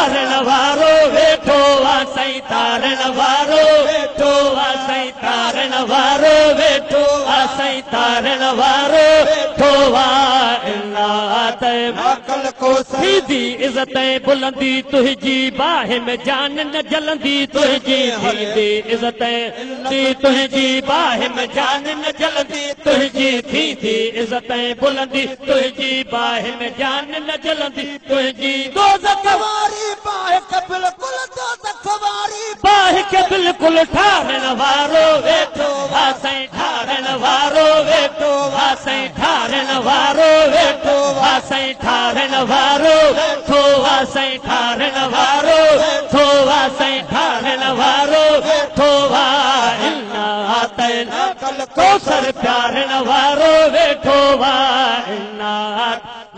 ٺارڻ وارو ويٺو آ سائين تارڻ وارو ويٺو آ سائين تارڻ وارو ويٺو آ سائين تارڻ وارو ويٺو آ ٿيندي عزت ۽ بلندي تنهنجي باهه ۾ جان نه جلندي تنهنجي ٿيندي عزت ۽ تنهنجي باهه ۾ جان نه جلندي تنهنجي ٿيندي عزت ۽ بلندي تنهنجي باهه ۾ جان نه جلندي تنهنجي دوزخ واري باهه کي بلڪل دوزخ واري باهه کي بلڪل ٺارڻ وارو ويٺو آ سائين ٺارڻ وارو ويٺو آ سائين ٺارڻ وارو ويٺو آ سائين ٺارڻ وارو ويٺو آ سائين ٺارڻ وارو ويٺو آ سائين ٺارڻ وارو ويٺو آ ڪوثر پيارڻ وارو ويٺو آ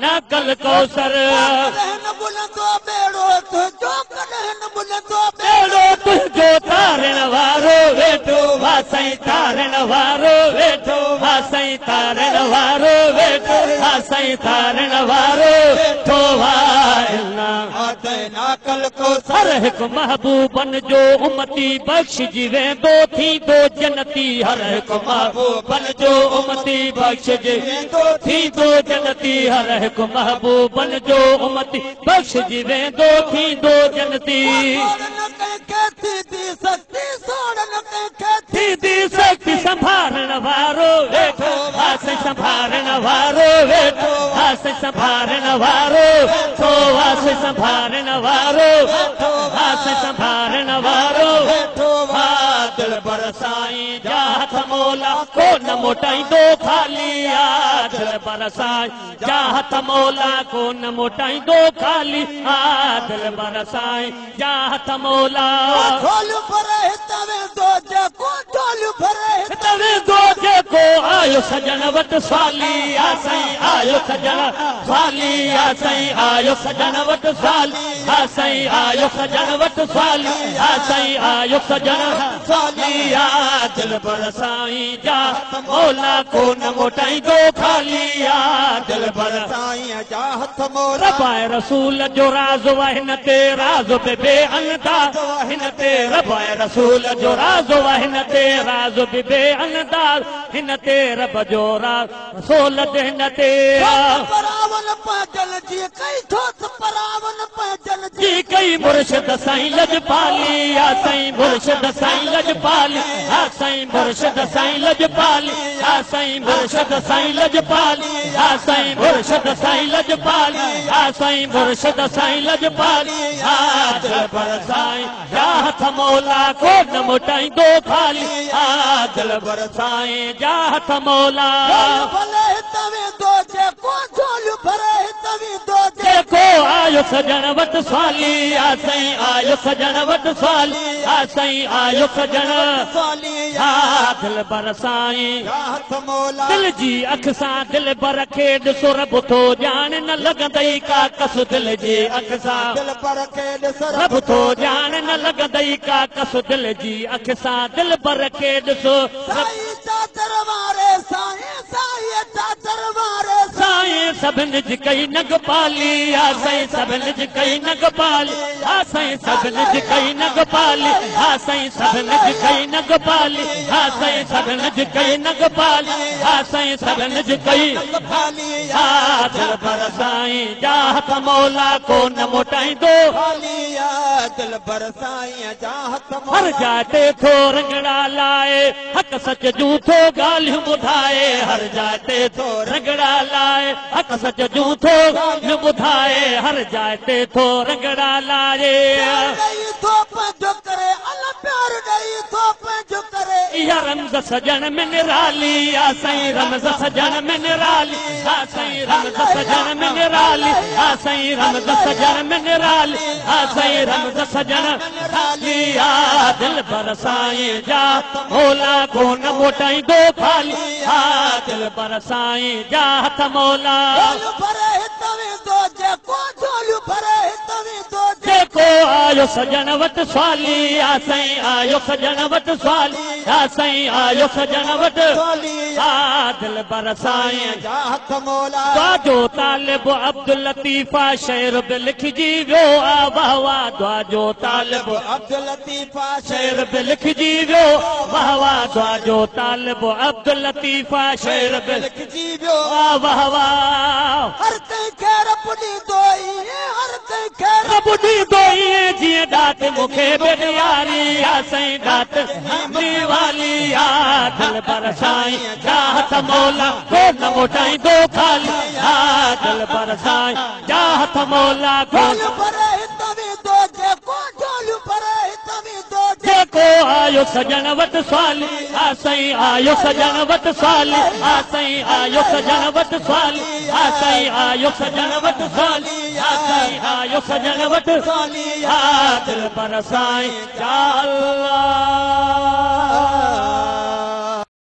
نقل ڪوثر ڪڏهن نه ٻڏندو ٻيڙو تنهنجو ڪڏهن نه ٻڏندو ٻيڙو تنهنجو تارڻ وارو ويٺو آ سائين تارڻ وارو ويٺو آ سائين تارڻ وارو ويٺو آ سائين تارڻ وارو ويٺو آ هر هڪ محبوبن جو امتي بخشجي ويندو ٿيندو جنتي هر هڪ محبوبن جو امتي بخشجي ويندو ٿيندو جنتي هر هڪ محبوبن جو امتي بخشجي ويندو ٿيندو جنتي ٿيندي سختي سنڀارڻ وارو ويٺو آ سائين سنڀارڻ وارو ويٺو آ سائين سنڀارڻ وارو ويٺو آ سائين سنڀارڻ وارو ويٺو آ سائين سنڀارڻ وارو ويٺو آ دلبر سائين جا هٿ مولا ڪو نه موٽائيندو خالي آ دلبر سائين جا هٿ مولا ڪو نه موٽائيندو خالي آ دلبر سائين جا هٿ مولا جهوليون ڀري هتان ويندو جيڪو جهوليون ڀري هتان ويندو جيڪو آيو سڄڻ وٽ سوالي آ سائين آيو سڄڻ سوالي آ سائين آيو سڄڻ وٽ سوالي آ سائين آيو سڄڻ وٽ سوالي آ سائين آيو سڄڻ سوالي آ دلبر سائين جا مولا ڪو نه موٽائيندو خالي آ دلبر سائين جا هٿ مولا رب آهي رسول جو راز آ هن تي راز به بي انداز هن تي رب آهي رسول جو راز آ هن تي راز به بي انداز هن تي رب جو راز رسول هن تي پراون پنهنجن جي ڪئي ٿوس پراون پنهنجن جي ڪئي مرشد سائين لڄپالي آ سائين مرشد سائين لڄپالي آ سائين مرشد سائين لڄپالي آ سائين مرشد سائين لڄپالي آ سائين مرشد سائين لڄپالي آ سائين مرشد سائين لڄپالي آ دلبر سائين جا هٿ مولا ڪو نه موٽائيندو خالي آ دلبر سائين جا هٿ مولا ڀلي هتان ويندو جيڪو جهوليون ڀري هتان ويندو جيڪو آيو سڄڻ وٽ سوالي آ سائين آيو سڄڻ وٽ سوالي آ سائين آيو سڄڻ سوالي آ دلبر سائين جا هٿ مولا دل جي اک سان دلبر کي ڏسو رب ٿو ڄاڻ نه لڳندئي ڪا ڪس دل جي اک سان دلبر کي ڏس رب ٿو ڄاڻ نه لڳندئي ڪا ڪس دل جي اک سان دلبر کي ڏسو سائين چادر واري سائين سائين چادر واري سائين سڀني جي ڪئي نگ پالي آ سائين سڀني جي ڪئي نگ پالي آ سائين سڀني جي ڪئي نگ پالي آ سائين سڀني جي ڪئي نگ پالي آ سائين سڀني جي ڪئي نگ پالي آ سائين سڀني جي ڪئي خالي آ دلبر سائين جا هٿ مولا ڪو نه موٽائيندو خالي آ دلبر سائين جا هٿ هر جاءِ تي ٿو رنگڙا لائي حق سچ جون ٿو ڳالهيون ٻڌائي هر جاءِ تي ٿو رنگڙا لائي حق سچ جون ٿو ڳالهيون ٻڌائي هر جاءِ تي ٿو رنگڙا لائي ڏئي ٿو پنهنجو ڪري الا پيار ڏئي ٿو پنهنجو ڪري اها رمز سڄڻ ۾ نرالي آ سائين رمز سڄڻ ۾ نرالي آ سائين رمز سڄڻ ۾ نرالي آ سائين رمز سڄڻ ۾ نرالي آ سائين رمز سڄڻ نرالي آ دلبر سائين جا مولا ڪو نه موٽائيندو خالي آ دلبر سائين جا هٿ مولا جهوليون ڀري هتان ويندو جيڪو جهوليون ڀري هتان ويندو جيڪو آيو سڄڻ وٽ سوالي آ سائين آيو سڄڻ وٽ سوالي ها سائين آيو سڄڻ وٽ ها دلبر سائين جا هٿ مولا. دعا جو طالب عبدل لطيف آ شعر به لکجي ويو آ واهه واهه دعا جو طالب عبدل لطيف آ شعر به لکجي ويو واهه واهه دعا جو طالب عبدل لطيف آ شعر به لکجي ويو آ واهه واهه. هر ڪنهن کي رب ڏيندو ائين، هر ڪنهن کي رب ڏيندو ائين، جيئن ڏات مون کي به ڏياري آ سائين، ڏات ديوالي آ. دلبر سائين جا هٿ مولا ڪو نه موٽائيندو خالي آ. دلبر سائين جا هٿ مولا ڪو ڍول ڀري هت ويندو جيڪو، ڍول ڀري هت ويندو جيڪو آيو سڄڻ وٽ سوالي آ سائين، آيو سڄڻ وٽ سوالي آ سائين، آيو سڄڻ وٽ سوالي آ سائين، آيو سڄڻ وٽ سوالي آ سائين، آيو سڄڻ وٽ سوالي آ. دلبر سائين جا الله.